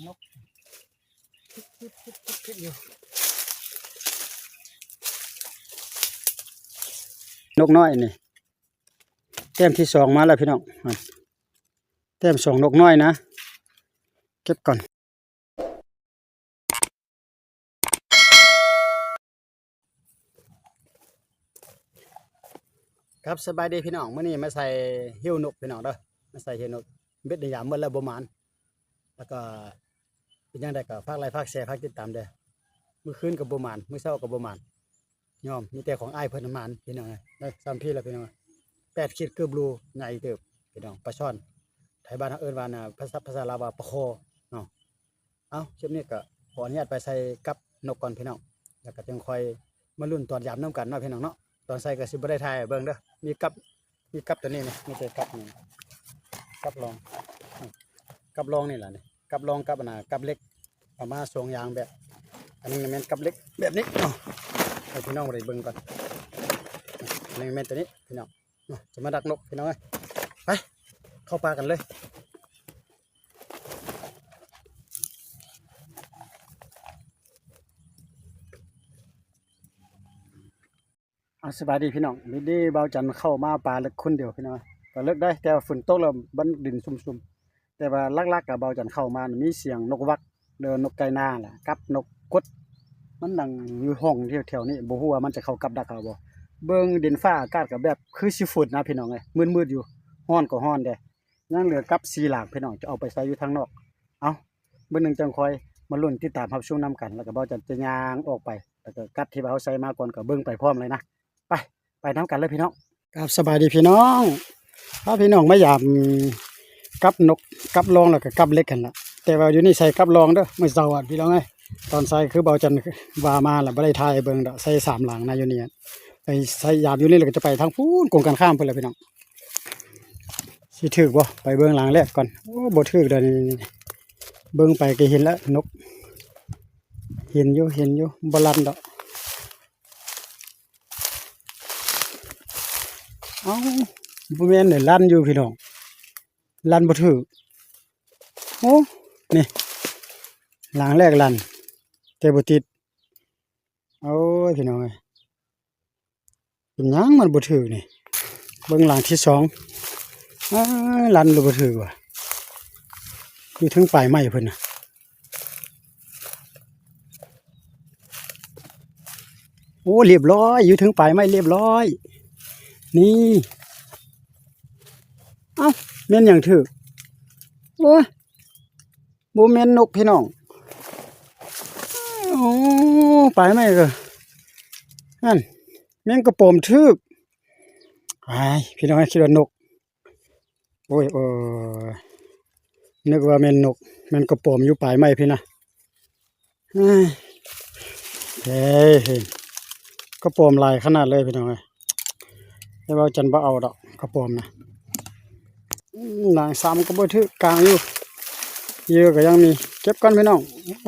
ນົກ ນົກນ້ອຍນີ້ ແຕ້ມທີສອງມາແລ້ວພີ່ນ້ອງ ແຕ້ມສອງນົກນ້ອຍນະ ເກັບກ່ອນ. ຄັບ ສະບາຍດີພີ່ນ້ອງ ມື້ນີ້ມາໃສ່ຫິ້ວນົກພີ່ນ້ອງເດີ ມາໃສ່ຫິ້ວນົກ ເບັດໄດ້ຢາມໝົດແລ້ວບໍ່ໝານ ແລ້ວກໍເປັນຈັ່ງໃດກໍຝາກໄລຄ໌ ຝາກແຊ ຝາກຕິດຕາມເດີ ມື້ຄືນກໍບໍ່ໝານ ມື້ເຊົ້າກໍບໍ່ໝານ ຍອມ ມີແຕ່ຂອງອ້າຍເພິ່ນໝານພີ່ນ້ອງເອີຍ ໄດ້ຊ່ຳພີ້ແລ້ວພີ່ນ້ອງ ແປດຂີດເກືອບໂລ ໃຫຍ່ເຕີບພີ່ນ້ອງ ປາຊ່ອນ ໄທບ້ານເຮົາເອີ້ນວ່ານະ ພາສາ ພາສາລາວວ່າປາຄໍເນາະ. ເອົ້າ ຄລິບນີ້ກໍຂໍອະນຸຍາດໄປໃສ່ກັບນົກກ່ອນພີ່ນ້ອງ ແລ້ວກໍຈຶ່ງຄ່ອຍມາລຸ້ນຕອນຢາມນຳກັນເນາະພີ່ນ້ອງເນາະ ຕອນໃສ່ກໍຊິບໍ່ໄດ້ຖ່າຍໃຫ້ເບິ່ງເດີ ມີກັບ ມີກັບຕົວນີ້ນີ້ ມີແຕ່ກັບນີ້ ກັບລອງ ກັບລອງນີ້ລະນີ້ ກັບລອງກັບອັນນ່າ ກັບເຫຼັກ ເອົາມາສອງຢ່າງແບບ ອັນໜຶ່ງແມ່ນກັບເຫຼັກແບບນີ້ເນາະ ໃຫ້ພີ່ນ້ອງໄດ້ເບິ່ງກ່ອນ ອັນໜຶ່ງແມ່ນຕົວນີ້ພີ່ນ້ອງ ເນາະ ຈະມາດັກນົກພີ່ນ້ອງເອີຍ ໄປ ເຂົ້າປ່າກັນເລີຍ. ອ່າ ສະບາຍດີພີ່ນ້ອງ ມື້ນີ້ບ່າວຈັນເຂົ້າມາປ່າເລິກຄົນດຽວພີ່ນ້ອງ ກໍເລິກໄດ໋ ແຕ່ວ່າຝົນຕົກແລ້ວມັນດິນຊຸ່ມໆ ແຕ່ວ່າຫຼັກໆ ກໍບ່າວຈັນເຂົ້າມານີ້ມີສຽງນົກວັກ ຫຼືນົກໄກ່ນາແຫຼະ ກັບນົກກົດ ມັນນັ່ງຢູ່ຫ້ອງແຖວໆນີ້ ບໍ່ຮູ້ວ່າມັນຈະເຂົ້າກັບດັກເຮົາບໍ່ ເບິ່ງດິນຟ້າອາກາດກໍແບບຄືຊິຝົນນະພີ່ນ້ອງເອີຍ ມືດໆຢູ່ ຮ້ອນກໍຮ້ອນແດ່ ຍັງເຫຼືອກັບສີ່ຫຼາກພີ່ນ້ອງ ຈະເອົາໄປໃສ່ຢູ່ທາງນອກ ເອົ້າ ມື້ໜຶ່ງຈັ່ງຄ່ອຍມາລຸ້ນຕິດຕາມຮັບຊົມນຳກັນ ແລ້ວກໍບ່າວຈັນຈະຍ່າງອອກໄປ ແລ້ວກໍກັບທີ່ວ່າເຮົາໃສ່ມາກ່ອນກໍເບິ່ງໄປພ້ອມເລີຍນະ ໄປ ໄປນຳກັນເລີຍພີ່ນ້ອງ. ຄັບ ສະບາຍດີພີ່ນ້ອງ ພາພີ່ນ້ອງມາຢາມກັບນົກ ກັບລອງ ແລ້ວກໍກັບເຫຼັກຫັ້ນລະ ແຕ່ວ່າຢູ່ນີ້ໃສ່ກັບລອງເດີ ມື້ເຊົ້າອະພີ່ນ້ອງເອີຍ ຕອນໃສ່ຄືບ່າວຈັນວ່າມາລະ ບໍ່ໄດ້ຖ່າຍໃຫ້ເບິ່ງດອກ ໃສ່ສາມຫຼັງນະຢູ່ນີ້ ໄປໃສ່ຢາມຢູ່ນີ້ ແລ້ວກໍຈະໄປທາງພຸ້ນ ກົງກັນຂ້າມພຸ້ນລະພີ່ນ້ອງ ຊິຖືກບໍ່ ໄປເບິ່ງຫຼັງແລກກ່ອນ ໂອ້ ບໍ່ຖືກດອກນີ້ ເບິ່ງໄປກໍເຫັນລະນົກ ເຫັນຢູ່ ເຫັນຢູ່ ບໍ່ລັນດອກ ເອົ້າ ບໍ່ແມ່ນເດີ ລັນຢູ່ພີ່ນ້ອງ ລັນບໍ່ຖືກ ໂອ້ ນີ້ ຫຼັງແລກລັນ ແຕ່ບໍ່ຕິດ ໂອ້ຍ ພີ່ນ້ອງເອີຍ ເປັນຫຍັງມັນບໍ່ຖືກນີ້ ເບິ່ງຫຼັງທີສອງ ອ້າ ລັນແລ້ວບໍ່ຖືກວ່າ ຢູ່ເທິງປາຍໄມ້ເພິ່ນນະ ໂອ້ ລຽບຮ້ອຍ ຢູ່ເທິງປາຍໄມ້ລຽບຮ້ອຍ ນີ້ ເອົ້າ ແມ່ນຫຍັງຖືກ ໂອ້ຍ ບໍ່ແມ່ນນົກພີ່ນ້ອງ ໂອ້ ປາຍໄມ້ກໍ ນັ້ນ ແມງກະປອມຖືກ ອ້າຍ ພີ່ນ້ອງຄິດວ່ານົກ ໂອ້ຍ ເອີ ນຶກວ່າແມ່ນນົກ ແມ່ນກະປອມຢູ່ປາຍໄມ້ພີ້ນະ ເອີ ເອີ ກະປອມຫຼາຍຂະໜາດເລີຍພີ່ນ້ອງເອີຍ ແຕ່ວ່າຈັນບໍ່ເອົາດອກກະປອມນະ ອືມ ນາງສາມກໍບໍ່ຖືກ ກາງຢູ່ ເຫຍື່ອກໍຍັງມີ ເກັບກ່ອນພີ່ນ້ອງ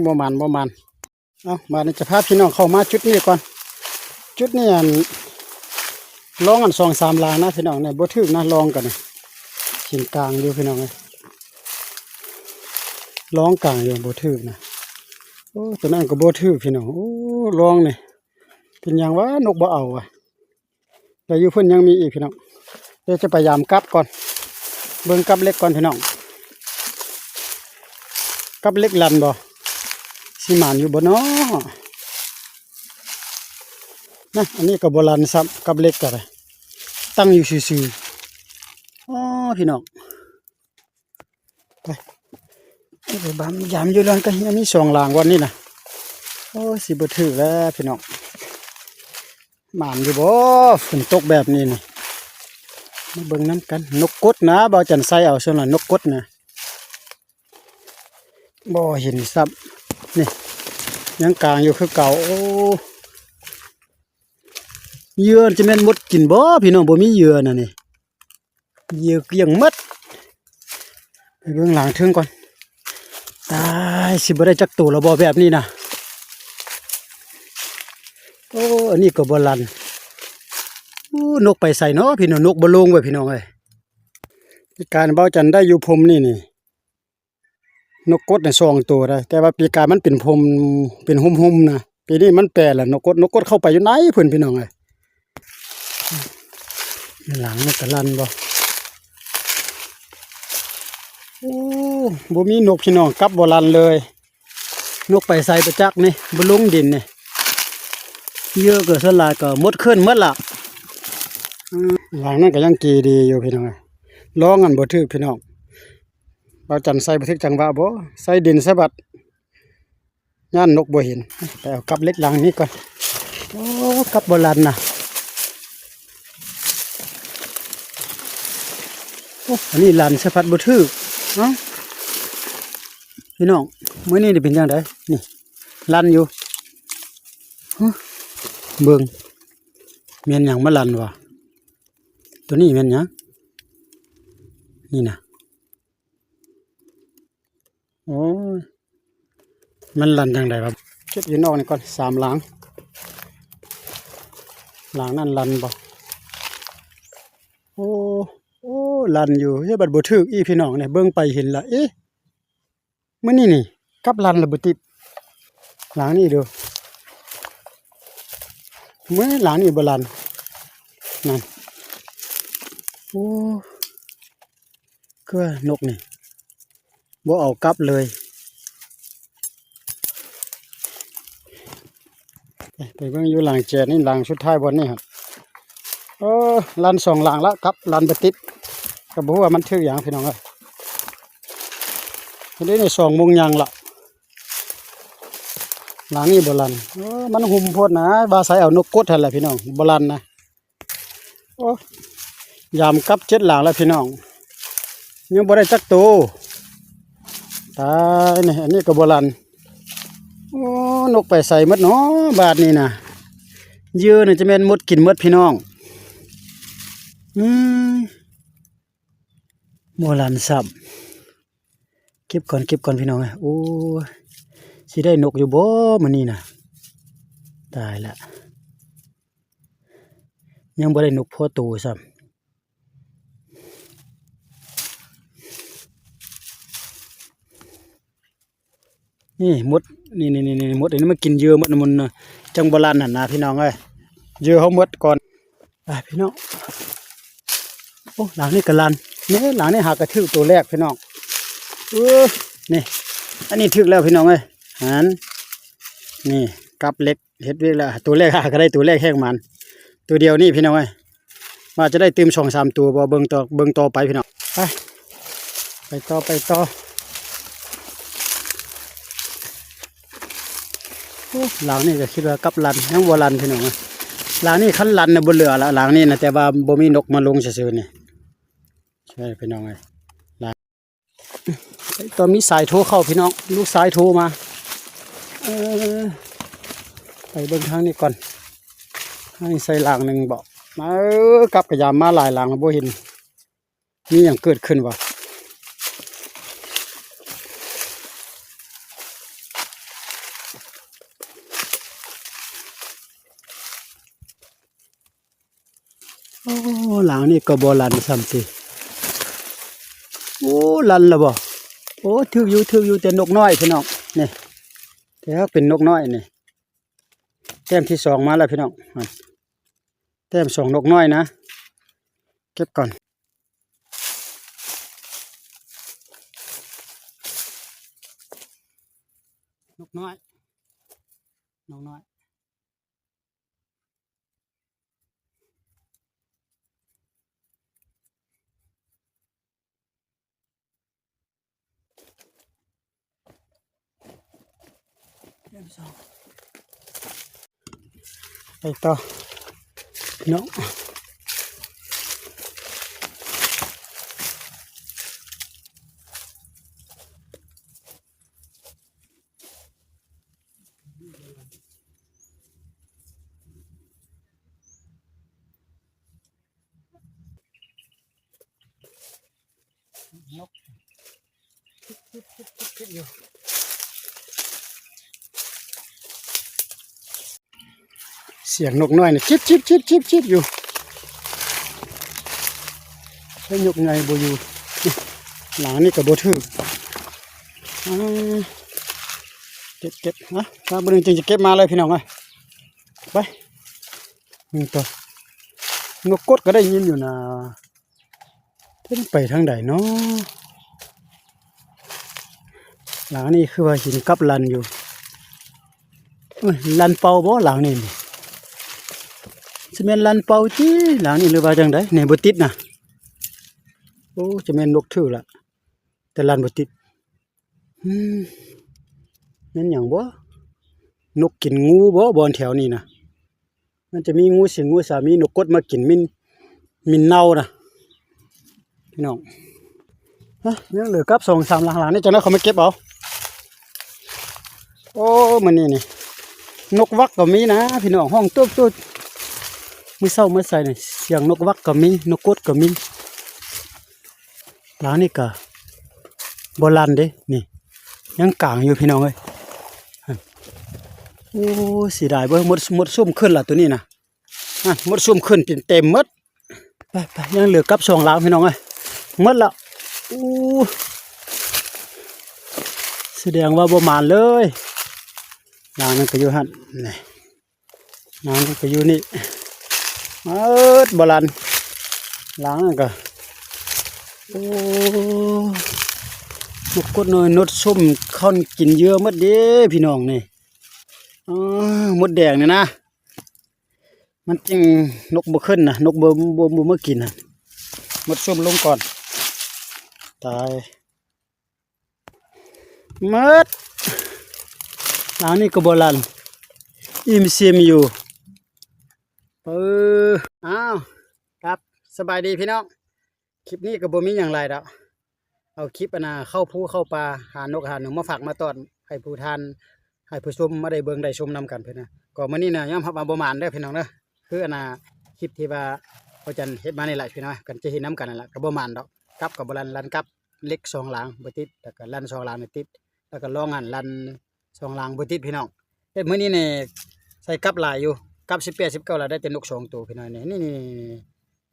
ບໍ່ໝານ ບໍ່ໝານ. ເອົາ ບາດນີ້ຈະພາພີ່ນ້ອງເຂົ້າມາຈຸດນີ້ກ່ອນ ຈຸດນີ້ ອັນ ລອງອັນສອງສາມຫຼາງນະພີ່ນ້ອງ ນີ້ບໍ່ຖືກນະ ລອງກັນນີ້ ເຫັນກາງຢູ່ພີ່ນ້ອງເອີຍ ລອງກາງຢູ່ ບໍ່ຖືກນະ ໂອ້ ຕົວນັ້ນກໍບໍ່ຖືກພີ່ນ້ອງ ໂອ້ ລອງນີ້ ເປັນຫຍັງຫວາ ນົກບໍ່ເອົາຫວາ. ແຕ່ຢູ່ພຸ້ນຍັງມີອີກພີ່ນ້ອງ ດຽວຈະໄປຢາມກັບກ່ອນ ເບິ່ງກັບເຫຼັກກ່ອນພີ່ນ້ອງ ກັບເຫຼັກລັນບໍ່ ຊິໝານຢູ່ບໍ່ນໍ ນະ ອັນນີ້ກໍບໍ່ລັນຊ້ຳ ກັບເຫຼັກກໍໄດ້ ຕັ້ງຢູ່ຊື່ໆ ອໍ ພີ່ນ້ອງ. ໄປ ໄປບາມຢາມຢູ່ເລື່ອງກະເຮຍ ມີສອງຫຼາງວັນນີ້ນະ ໂອ້ຍ ຊິບໍ່ຖືກແລ້ວພີ່ນ້ອງ ໝານຢູ່ບໍ່ ຝົນຕົກແບບນີ້ນີ້ ມາເບິ່ງນຳກັນ ນົກກົດນະ ບ່າວຈັນໃສ່ເອົາສ່ວນຫຼາຍນົກກົດນະ ບໍ່ເຫັນຊ້ຳ ນີ້ ຍັງກາງຢູ່ຄືເກົ່າ ໂອ້ ເຫຍື່ອຈະແມ່ນໝົດກິນບໍ່ພີ່ນ້ອງ ບໍ່ມີເຫຍື່ອນະນີ້. ເຫຍື່ອກ້ຽງໝົດ ໄປເບິ່ງຫຼັງເທິງກ່ອນ ຕາຍ ຊິບໍ່ໄດ້ຈັກໂຕລະບໍ່ແບບນີ້ນະ ໂອ້ ອັນນີ້ກໍບໍ່ລັນ ໂອ້ ນົກໄປໃສເນາະພີ່ນ້ອງ ນົກບໍ່ລົງເວີຍພີ່ນ້ອງເອີຍ ການບ່າວຈັນໄດ້ຢູ່ພົມນີ້ນີ້ ນົກກົດນີ້ສອງໂຕໄດ໋ ແຕ່ວ່າປີກາຍມັນເປັນພົມ ເປັນຫຸ່ມໆນະ ປີນີ້ມັນແປລະ ນົກກົດ ນົກກົດເຂົ້າໄປຢູ່ໃນພຸ້ນ ພີ່ນ້ອງເອີຍ. ຫຼັງນີ້ກະລັນບໍ່? ໂອ້ ບໍ່ມີນົກ ພີ່ນ້ອງ ກັບບໍ່ລັນເລີຍ. ນົກໄປໃສບໍ່ຈັກນີ້ ບໍ່ລົງດິນນີ້ ເຫຍື່ອກະສ່ວນຫຼາຍກະໝົດເຄື່ອນໝົດລະ. ອືມ ຫຼັງນັ້ນກະຍັງກີ່ດີຢູ່ ພີ່ນ້ອງເອີຍ ລອງອັນບໍ່ຖືກ ພີ່ນ້ອງ. ບ່າວຈັນໃສ່ບໍ່ຖືກຈັງຫວະບໍ່ ໃສ່ດິນໃສ່ບັດ ຢ້ານນົກບໍ່ເຫັນ. ໄປເອົາກັບເຫຼັກຫຼັງນີ້ກ່ອນ. ໂອ້ ກັບບໍ່ລັນນະ. ໂອ້ ອັນນີ້ລັນໃສ່ພັດບໍ່ຖືກ. ເອົ້າ ພີ່ນ້ອງ ມື້ນີ້ນີ້ເປັນຈັ່ງໃດ? ນີ້ ລັນຢູ່. ຮະ ເບິ່ງ ແມ່ນຫຍັງມາລັນວະ? ໂຕນີ້ແມ່ນຫຍັງ? ນີ້ນະ. ໂອ້ຍ ມັນລັນຈັ່ງໃດວະ? ເກັບຢູ່ນອກນີ້ກ່ອນ ສາມຫຼັງ. ຫຼັງນັ້ນລັນບໍ່? ໂອ້ ໂອ້ ລັນຢູ່ ເຮັດບັດບໍ່ຖືກອີກ ພີ່ນ້ອງ. ນີ້ເບິ່ງໄປເຫັນລະ ເອະ ມື້ນີ້ນີ້ກັບລັນລະບໍ່ຕິດ. ຫຼັງນີ້ເດີ ເມື່ອຫຼັງນີ້ບໍ່ລັນ ນັ້ນ. ໂອ້ ຄືວ່ານົກນີ້ບໍ່ເອົາກັບເລີຍ. ໄປ ໄປເບິ່ງຢູ່ຫຼັງແຈນີ້ ຫຼັງສຸດທ້າຍບ່ອນນີ້ຫັ້ນ. ເອີ ລັນສອງຫຼັງລະ ກັບລັນບໍ່ຕິດ ກະບໍ່ຮູ້ວ່າມັນຖືກຫຍັງ ພີ່ນ້ອງເອີຍ. ເດນີ້ສອງໂມງຍັງລະ ຫຼັງນີ້ບໍ່ລັນ. ເອີ ມັນຫຸ່ມໂພດນະ ວ່າໃສ່ເອົານົກກົດຫັ້ນແຫຼະ ພີ່ນ້ອງ ບໍ່ລັນນະ. ໂອ້ ຍາມກັບເຈັດຫຼັງແລ້ວ ພີ່ນ້ອງ ຍັງບໍ່ໄດ້ຈັກໂຕ. ຕາຍ ນີ້ ອັນນີ້ກະບໍ່ລັນ. ໂອ້ ນົກໄປໃສໝົດເນາະບາດນີ້ນະ? ເຫຍື່ອນີ້ຈະແມ່ນໝົດກິນໝົດ ພີ່ນ້ອງ. ອືມ ບໍ່ລັນຊ້ຳ. ເກັບກ່ອນ ເກັບກ່ອນ ພີ່ນ້ອງເອີຍ. ໂອ້ຍ ຊິໄດ້ນົກຢູ່ບໍ່ມື້ນີ້ນະ? ຕາຍລະ ຍັງບໍ່ໄດ້ນົກພໍໂຕຊ້ຳ. ນີ້ໝົດ ນີ້ ນີ້ ນີ້ ນີ້ໝົດ ອັນນີ້ມາກິນເຫຍື່ອໝົດ ມັນ ມັນຈັ່ງບໍ່ລັນຫັ້ນນະ ພີ່ນ້ອງເອີຍ. ເຫຍື່ອເຮົາໝົດກ່ອນ ໄປ ພີ່ນ້ອງ. ໂອ້ ຫຼັງນີ້ກະລັນ ນີ້ ຫຼັງນີ້ຫາກະຖືກໂຕແລກ ພີ່ນ້ອງ. ເອີ ນີ້ ອັນນີ້ຖືກແລ້ວ ພີ່ນ້ອງເອີຍ. ຫັ້ນ ນີ້ ກັບເຫຼັກ ເຮັດວຽກແລ້ວ ໂຕແລກຫາກະໄດ້ ໂຕແລກແຮງໝານ ໂຕດຽວນີ້ ພີ່ນ້ອງເອີຍ. ວ່າຈະໄດ້ຕື່ມສອງສາມໂຕບໍ່ ເບິ່ງຕໍ່ ເບິ່ງຕໍ່ໄປ ພີ່ນ້ອງ. ໄປ ໄປຕໍ່ ໄປຕໍ່. ໂອ້ ຫຼັງນີ້ກະຄິດວ່າກັບລັນ ຍັງບໍ່ລັນ ພີ່ນ້ອງເອີຍ. ຫຼັງນີ້ຄັນລັນນະບໍ່ເຫຼືອລະ ຫຼັງນີ້ນະ ແຕ່ວ່າບໍ່ມີນົກມາລົງຊື່ໆນີ້ ໃຊ່ ພີ່ນ້ອງເອີຍ. ຕອນມີສາຍໂທເຂົ້າ ພີ່ນ້ອງ ລູກຊາຍໂທມາ. ເອີ ໄປເບິ່ງທາງນີ້ກ່ອນ ທາງນີ້ໃສ່ຫຼັງໜຶ່ງບໍ? ເອີ ກັບກະຍາມມາຫຼາຍຫຼັງແລ້ວ ບໍ່ເຫັນມີຫຍັງເກີດຂຶ້ນຫວາ? ໂອ້ ຫຼັງນີ້ກະບໍ່ລັນຊ້ຳຕິ. ໂອ້ ລັນລະບໍ? ໂອ້ ຖືກຢູ່ ຖືກຢູ່ ແຕ່ນົກນ້ອຍ ພີ່ນ້ອງ ນີ້ ແຕ່ເປັນນົກນ້ອຍນີ້. ແຕ້ມທີສອງມາແລ້ວ ພີ່ນ້ອງ. ແຕ້ມສອງນົກນ້ອຍນະ ເກັບກ່ອນ. ນົກນ້ອຍ ນົກນ້ອຍ. ໄປຕໍ່ ພີ່ນ້ອງ. ນົກ ສຽງນົກນ້ອຍນີ້ ຈິບໆໆໆຢູ່ ແຕ່ນົກໃຫຍ່ບໍ່ຢູ່. ຫຼັງນີ້ກະບໍ່ຖືກ ອືມ ເກັບໆ ນະ ມາເບິ່ງຈຶ່ງຈະເກັບມາເລີຍພີ່ນ້ອງເອີຍ. ໄປ ໜຶ່ງຕົວ ນົກກົດກໍໄດ້ຍິນຢູ່ນະ. ເພິ່ນໄປທາງໃດເນາະ? ຫຼັງນີ້ຄືວ່າເຫັນກັບລັນຢູ່. ເອີຍ ລັນເປົ່າບໍ່ຫຼັງນີ້? ຊິແມ່ນລັນເປົ່າຕິຫຼັງນີ້ ຫຼືວ່າຈັ່ງໃດ? ນີ້ບໍ່ຕິດນະ. ໂອ້ ຈະແມ່ນນົກຖືກລະ ແຕ່ລັນບໍ່ຕິດ. ອືມ ແມ່ນຫຍັງບໍ່? ນົກກິນງູບໍ່? ບ່ອນແຖວນີ້ນະ ມັນຈະມີງູສິງງູສາ ມີນົກກົດມາກິນ ມິນ ມິນເນົ່ານະພີ່ນ້ອງ. ຮະ ຍັງເຫຼືອກັບສອງສາມຫຼັງ ຫຼັງນີ້ຈັ່ງໃດຂ້ອຍມາເກັບເອົາ. ໂອ້ ມື້ນີ້ນີ້ ນົກວັກກໍມີນະພີ່ນ້ອງ ຮ້ອງຕຸບໆ. ມື້ເຊົ້າມາໃສ່ນີ້ ສຽງນົກວັກກໍມີ ນົກກົດກໍມີ. ຫຼັງນີ້ກໍບໍ່ລັນເດ້ ນີ້ຍັງກາງຢູ່ພີ່ນ້ອງເອີຍ. ໂອ້ ເສຍດາຍເບິ່ງ ມົດ ມົດຊຸມຂຶ້ນລະໂຕນີ້ນະ. ອ່ະ ມົດຊຸມຂຶ້ນເຕັມໝົດ. ໄປໆ ຍັງເຫຼືອກັບສອງຫຼັງພີ່ນ້ອງເອີຍ ໝົດລະ. ໂອ້ ສະແດງວ່າບໍ່ໝານເລີຍ. ຫຼັງນັ້ນກໍຢູ່ຫັ້ນ ນີ້ ຫຼັງນັ້ນກໍຢູ່ນີ້ ໝົດບໍ່ລັນ. ຫຼັງນັ້ນກໍ ໂອ້ ນົກກົດນ້ອຍ ນົກຊຸມຂ້ອນກິນເຫຍື່ອໝົດເດ້ພີ່ນ້ອງນີ້. ອໍ ມົດແດງນີ້ນະ ມັນຈຶ່ງນົກບໍ່ຂຶ້ນນະ ນົກບໍ່ ບໍ່ ບໍ່ມາກິນນະ. ມົດຊຸມລົງກ່ອນ ຕາຍໝົດ. ອັນນີ້ກໍບໍ່ລັນ ອີ່ມຊິມຢູ່. ເອີ ອ້າວ ຄັບ ສະບາຍດີພີ່ນ້ອງ. ຄລິບນີ້ກໍບໍ່ມີຫຍັງຫຼາຍດອກ ເອົາຄລິບອັນນ່າ ເຂົ້າພູເຂົ້າປ່າ ຫານົກຫາໜູມາຝາກມາຕ້ອນໃຫ້ຜູ້ທ່ານ ໃຫ້ຜູ້ຊົມມາໄດ້ເບິ່ງໄດ້ຊົມນຳກັນເພິ່ນນະ. ກໍມື້ນີ້ນະ ຍອມຮັບວ່າບໍ່ໝານເດີພີ່ນ້ອງເດີ ຄືອັນນ່າ ຄລິບທີ່ວ່າພໍ່ຈັນເຮັດມານີ້ແຫຼະພີ່ນ້ອງ ກັນຈະເຮັດນຳກັນນັ້ນລະ ກໍບໍ່ໝານດອກ. ກັບກໍບໍ່ລັນ ລັນກັບເຫຼັກສອງລາງບໍ່ຕິດ ແລ້ວກໍລັນສອງລາງນີ້ຕິດ ແລ້ວກໍລອງອັນລັນສອງລາງບໍ່ຕິດພີ່ນ້ອງ. ເຮັດມື້ນີ້ນີ້ໃສ່ກັບຫຼາຍຢູ່ ກັບສິບແປດ ສິບເກົ້າ ລະໄດ້ແຕ່ນົກສອງໂຕພີ່ນ້ອງ. ນີ້ ນີ້ ນີ້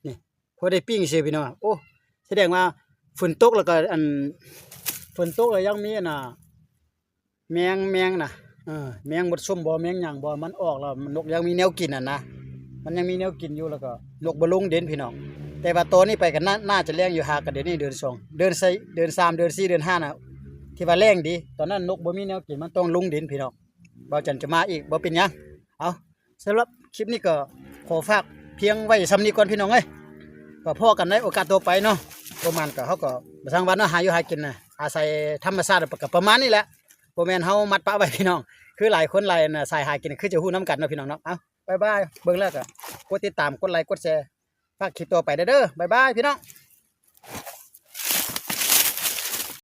ນີ້ ພໍໄດ້ປີ້ງຊື່ພີ່ນ້ອງ. ໂອ້ ສະແດງວ່າຝົນຕົກແລ້ວກໍອັນ ຝົນຕົກແລ້ວຍັງມີອັນນ່າ ແມງ ແມງນະ ເອີ ແມງມົດຊຸມບໍ່ ແມງຫຍັງບໍ່ ມັນອອກແລ້ວ ນົກຍັງມີແນວກິນຫັ້ນນະ ມັນຍັງມີແນວກິນຢູ່ ແລ້ວກໍນົກບໍ່ລົງດິນພີ່ນ້ອງ. ແຕ່ວ່າຕອນນີ້ໄປກໍໜ້າ ໜ້າຈະແລ້ງຢູ່ ຫາກະເດືອນນີ້ເດືອນສອງ ເດືອນສີ່ ເດືອນສາມ ເດືອນສີ່ ເດືອນຫ້ານະ ທີ່ວ່າແລ້ງດີ ຕອນນັ້ນນົກບໍ່ມີແນວກິນ ມັນຕ້ອງລົງດິນພີ່ນ້ອງ. ບ່າວຈັນຈະມາອີກ ບໍ່ເປັນຫຍັງ. ເອົາ ສຳລັບຄລິບນີ້ກໍຂໍຝາກພຽງໄວ້ສ່ຳນີ້ກ່ອນພີ່ນ້ອງເອີຍ ກໍພໍ້ກັນໃນໂອກາດຕໍ່ໄປເນາະ. ປະມານກໍ ເຮົາກໍບໍ່ຊ່າງວ່າເນາະ ຫາຢູ່ຫາກິນນະ ອາໄສທຳມະຊາດ ກໍປະມານນີ້ແຫຼະ ບໍ່ແມ່ນເຮົາມັດປະໄວ້ພີ່ນ້ອງ. ຄືຫຼາຍຄົນຫຼາຍອັນນ່າ ສາຍຫາກິນຄືຈະຮູ້ນຳກັນເນາະພີ່ນ້ອງເນາະ. ເອົ້າ ບາຍບາຍ ເບິ່ງແລ້ວກໍກົດຕິດຕາມ ກົດໄລ ກົດແຊ ຝາກຄລິບຕໍ່ໄປເດີ ບາຍບາຍພີ່ນ້ອງ.